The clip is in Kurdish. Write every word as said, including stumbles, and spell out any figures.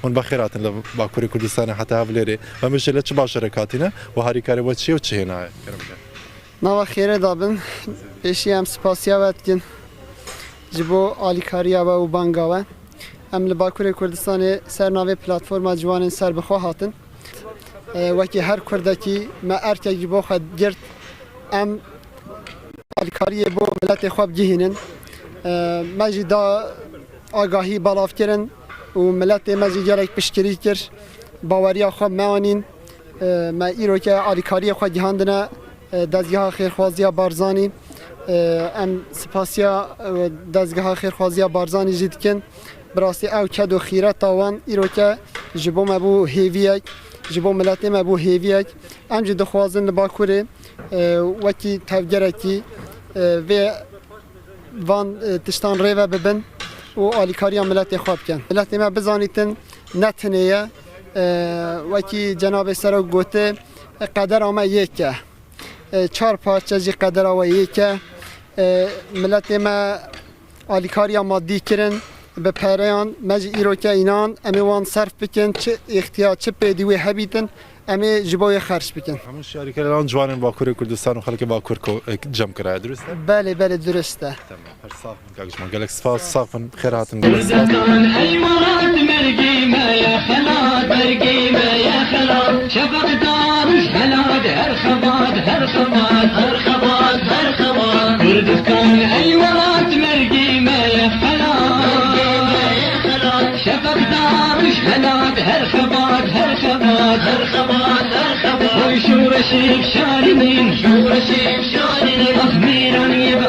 Hûn bi xêr hatin li Bakurê Kurdistanê heta Hewlêrê. Em ji li çi bajarek hatine û harîkarê we çi ye û çi hênaye? Kerem ke. Nava xêrê da bin. Pêşî em spasiya we dikin ji bo alîkariya we û banga we. Em li Bakurê Kurdistanê ser navê Platforma Ciwanên Serbixwe hatin. E, wekî her Kurdekî me erkek ji bo xwe girt. Em alîkariyê bo miletê xwe bigihînin. E, me jî da agahî belav kirin û miletê me jî gelek piştgirî kir. Baweriya xwe me anîn. E, me îroke alîkariyê xwe gihandine, e, dezgeha xêrxwaziya Barzanî. E, em spasiya, e, dezgeha xêrxwaziya Barzanî jî dikin. Bi rastî ew ked û xîreta wan îroke ji bo me bû hêviyek, ji bo miletê me bû hêviyek. Em jî dixwazin li Bakurê, e, wekî tevgerekî, e, vê van, e, tiştan rêve bibin û alîkariya miletê xwe bikin. Miletê me bizanîtin ne tinê ye, e, wekî Cenabê Serok gote, e, qedera me yek e. E, çar parçe jî qedera we yek e. E, miletê me alîkariya madî kirin, bi pereyan me jî îroke înan, em ê wan serf bikin, çi îxtiya, çi pêdî wê hebîtin, em ê ji bo wê xerc bikin. Hemû şarîkerê lan ciwanên Bakurê Kurdistan û xelkê Bakur ko-, e, cem kiraye, dirust e? Belê, belê, dirust e. Tamam, her sax bin kak ji me. Gelek spas, sax bin, xêr hatin, gelek spas. Kurdistanê welat mergê me ye xelat, mergê me ye xelat. Şefeqdar û xelat, her xebat, her xebat, her xebat, her xebat. Kurdistanê welat mergê me ye xelat. Şefeqdar û xelat, her xebat, her xebat, her xebat, her xebat. Oy şûreşê şarînên, şûreşê şarînên. Ax mêranê bi